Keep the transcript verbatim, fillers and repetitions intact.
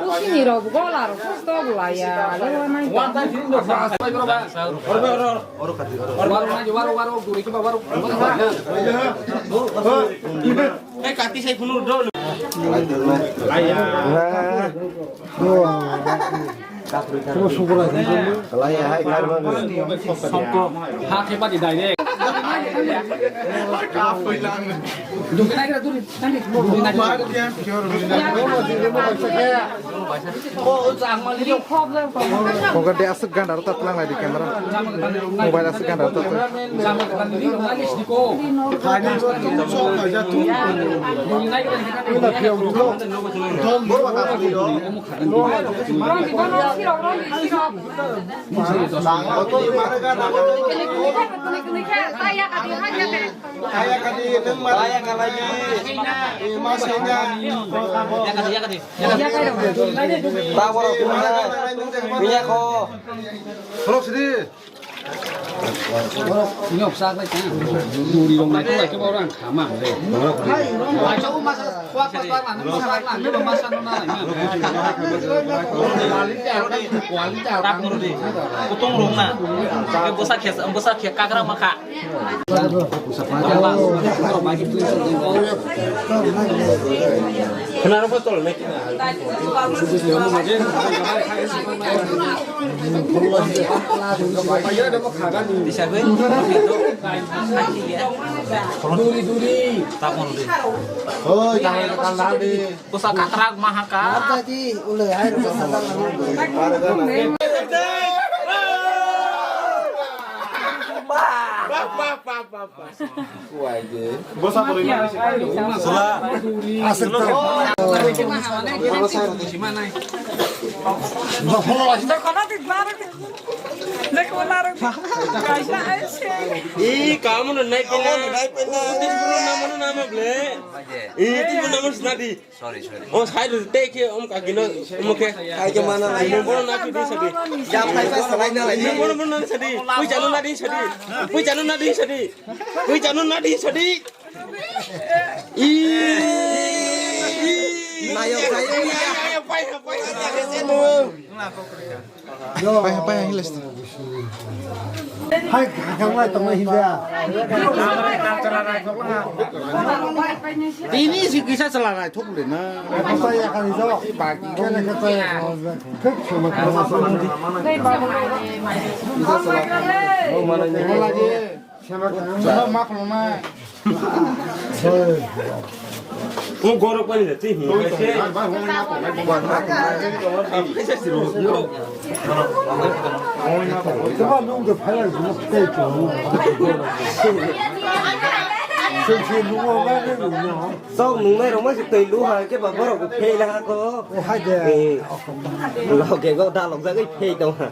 Kusini rok gola rok kosto bolaya, lewa nai. Oga de aswk ganda rw tatlang lai di camera. Mobile aswk ganda rw tatlang. Kaya kadi, nwng ma kaya kalai di. Mas ini. Yakadi, yakadi. Tabor. Punya ko. Hello, sini. Ini obsak lagi kan. Muri rong lagi lagi orang kamar deh. Ayo masa kuat kuat kuat mana masa mana masa nona. Kutung rong na. Bosa khe bosa khe kagra makha. Duri, duri. Tapon di. Oi, jangan kekal nanti. Bosa kakrak mahaka. Apa sih? Ulai air bosa kakrak. Bah, bah, bah, bah, bah. Sela. Asik tak. Ih, kamu nai pena. Nama nama ble. Ih, tu nama senadi. Sorry, sorry. Oh, saya dulu take om kaki no, om ke. Hai ke mana lagi? Bono na tu di sadi. Jam hai sa salai na lagi. Bono bono na sadi. Pui janu na di sadi. Pui janu na di sadi. Pui janu na di sadi. Ih. Nayo sayo ya. Pai pai. Pai pai hilas. Hai khakang lai tongma hinja. Tini si kisa chwla rai thok le na. Kasa ya kani jo. Baki kene kasa ya kani. Thik sama kasa. Kisa chwla. Oh, mana ni. Sama kasa. Ma khulumai. O gorok pani da twi hini. Keba nung de phai ang sung tei chung. Sung si nung o ma ne nung no. Sok nung nai rok ma si twi lu ha keba borok phei la ha ko. O hai de. Eh. Lo ke go da lok ja gei phei tong ha.